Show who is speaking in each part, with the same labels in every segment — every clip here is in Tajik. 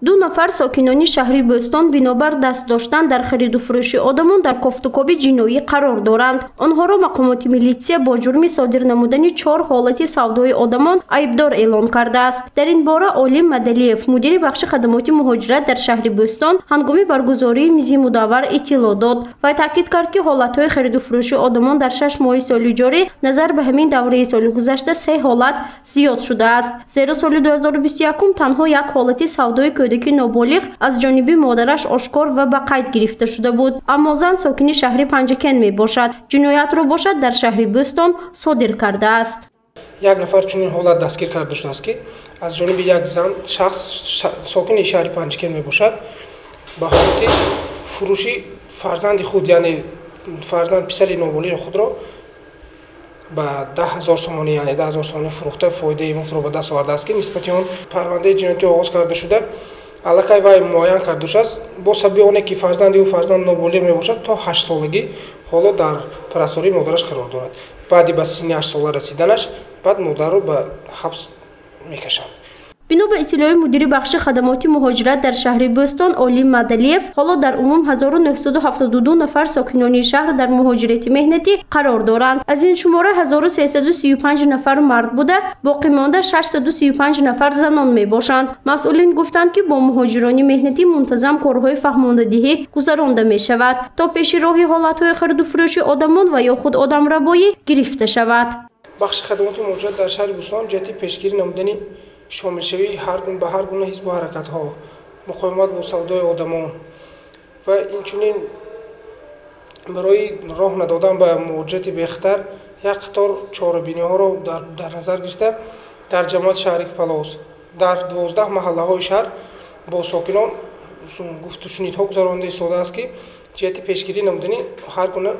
Speaker 1: Ду нафар сокинони шаҳри Бӯстон бинобар даст доштан дар хариду фурӯши одамон дар кофтукоби ҷиноӣ қарор доранд. Онҳоро мақомоти милитсия бо ҷурми содир намудани 4 ҳолати савдои одамон айбдор эълон кардааст. Дар ин бора Олим Мадалиев, мудири бахши хадамоти муҳоҷират дар шаҳри Бӯстон, ҳангоми баргузории мизи мудаввар иттилоъ дод ва таъкид кард, ки ҳолатҳои хариду фурӯши одамон дар 6 моҳи соли ҷорӣ назар ба ҳамин давраи соли гузашта 3 ҳолат зиёд шудааст. Зеро соли 2021 танҳо як ҳолати савдои кӯдаки ноболиғ аз ҷониби модараш ошкор ва ба қайд гирифта шуда буд. Аммо зан сокини шаҳри Панҷакент мебошад. Ҷиноятро бошад дар шаҳри Бӯстон содир кардааст.
Speaker 2: Як нафар чунин ҳолат дастгир карда шудааст, ки аз ҷониби як зан шахс сокини шаҳри Панҷакент мебошад, ба ҳолати фурӯши фарзанди худ, яъне фарзанд писари ноболиғи худро ба 10 000 сомонӣ, яъне 10 000 сомонӣ фурӯхта фоидаи муфтро ба даст овардааст, ки нисбати он парвандаи ҷиноятӣ оғоз карда шуда, аллакай вай муайян карда шудааст. Бо сабаби оне ки фарзанди ӯ фарзанд ноболиғ мебошад, то 8 солагӣ ҳоло дар парастории модараш қарор дорад. Баъди ба синни 8 сола расиданаш баъд модарро ба ҳабс мекашанд.
Speaker 1: Бино ба иттилои мудири бахши хадамоти муҳоҷират дар шаҳри Бӯстон Олим Мадалиев, ҳоло дар умум 1972 нафар сокинони шаҳр дар муҳоҷирати меҳнатӣ қарор доранд. Аз ин шумора 1335 нафар мард буда, боқимонда 635 нафар занон мебошанд. Масъулин гуфтанд, ки бо муҳоҷирони меҳнатӣ мунтазам корҳои фаҳмондадиҳӣ гузаронда мешавад, то пеши роҳи ҳолатҳои хариду фурӯши одамон ва ё худ одамрабоӣ гирифта шавад.
Speaker 2: Бахши хадамоти муҳоҷират дар шаҳри Бӯстон ҷиҳати пешгирӣ намудани шомилшавии ба ҳар гуна ҳизбу ҳаракатҳо, муқовимат бо савдои одамон ва инчунин барои роҳ надодан ба муҳоҷирати бехатар як қатор чорабиниҳоро дар назар гирифта дар ҷамоати шаҳри Палос дар 12 маҳаллаҳои шаҳр бо сокинон гуфтушунидҳо гузаронида истодааст, ки ҷиҳати пешгирӣ намудани ҳар гуна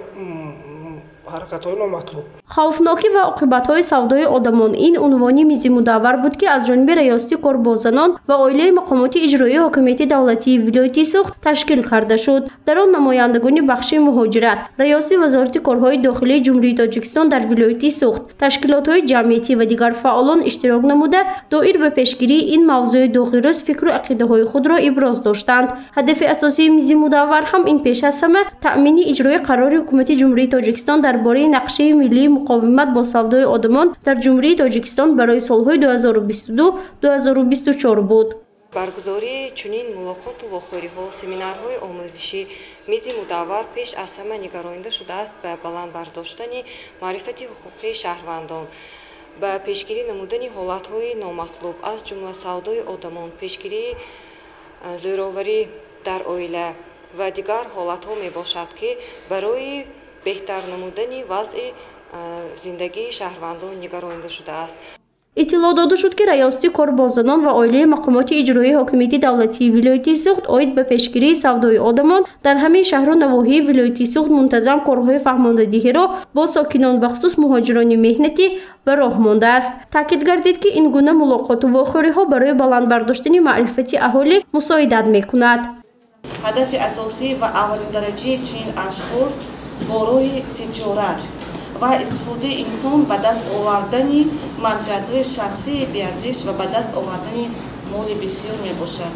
Speaker 2: ҳаракатҳои номатлуб.
Speaker 1: Хавфнокӣ ва оқибатҳои савдои одамон ин унвони мизи мудаввар буд, ки аз ҷониби раёсати кор бо занон ва оилаи мақомоти иҷроии ҳокимияти давлатии вилояти Суғд ташкил карда шуд. Дар он намояндагони бахши муҳоҷират, раёсати вазорати корҳои дохилии Ҷумҳурии Тоҷикистон дар вилояти Суғд, ташкилотҳои ҷамъиятӣ ва дигар фаъолон иштирок намуда, доир ба пешгирии ин мавзӯи доғи рӯз фикру ақидаҳои худро иброз доштанд. Ҳадафи асосии мизи мудаввар ҳам ин пеш аз ҳама таъмини иҷрои қарори ҳукумати Ҷумҳурии Тоҷикистон дар бораи нақшаи миллии муқовимат бо савдои одамон дар Ҷумҳурии Тоҷикистон барои солҳои 2022-2024 буд.
Speaker 3: Баргузории чунин мулоқоту вохӯриҳо, семинарҳои омӯзишӣ, мизи мудаввар пеш аз ҳама нигаронида шудааст ба баланд бардоштани маърифати ҳуқуқии шаҳрвандон, ба пешгирӣ намудани ҳолатҳои номатлуб, аз ҷумла савдои одамон, пешгирии зӯроварӣ дар оила ва дигар ҳолатҳо мебошад, ки барои беҳтар намудани вазъи зиндагии шаҳрвандон нигаронида шудааст.
Speaker 1: Иттилоъ дода шуд, ки раёсати кор бо занон ва оилаи мақомоти иҷроии ҳокимияти давлатии вилояти Суғд оид ба пешгирии савдои одамон дар ҳамин шаҳру навоҳии вилояти Суғд мунтазам корҳои фаҳмондадиҳиро бо сокинон, бахусус муҳоҷирони меҳнатӣ, ба роҳ мондааст. Таъкид гардид, ки ин гуна мулоқоту вохӯриҳо барои баланд бардоштани маърифати аҳолӣ мусоидат мекунад.
Speaker 4: Ҳадафи асосӣ ва аввалиндараҷаи чунин ашхос бо роҳи тиҷорат ва истифодаи инсон ба даст овардани манфиатҳои шахсии беарзиш ва ба даст овардани моли бисёр мебошад.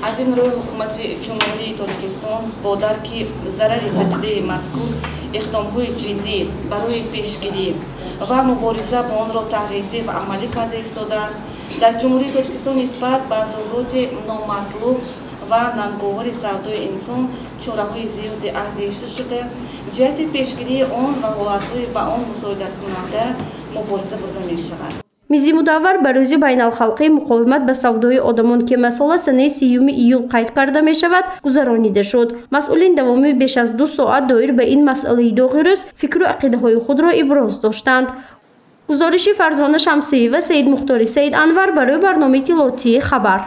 Speaker 4: Аз ин рӯй ҳукумати Ҷумҳурии Тоҷикистон бо дарки зарари падидаи мазкур иқдомҳои ҷиддӣ барои пешгирӣ ва мубориза бо онро таҳризӣ ва амалӣ карда истодааст. Дар Ҷумҳурии Тоҷикистон нисбат ба зуҳуроти номатлуб ва нанговари савдои инсон чораҳои зиёде андешида шуда, ҷиҳати пешгирии он ва ҳолатҳои ба он мусоидаткунанда мубориза бурда мешавад.
Speaker 1: Мизи мудаввар ба рӯзи байналхалқии муқовимат ба савдои одамон, ки масъала санаи 30 июл қайд карда мешавад, гузаронида шуд. Масъулин давоми беш аз 2 соат доир ба ин масъалаи доғи рӯз фикру ақидаҳои худро иброз доштанд. Гузориши Фарзона Шамсиева, Саид Мухтори, Саид Анвар барои барномаи иттилоотии Хабар.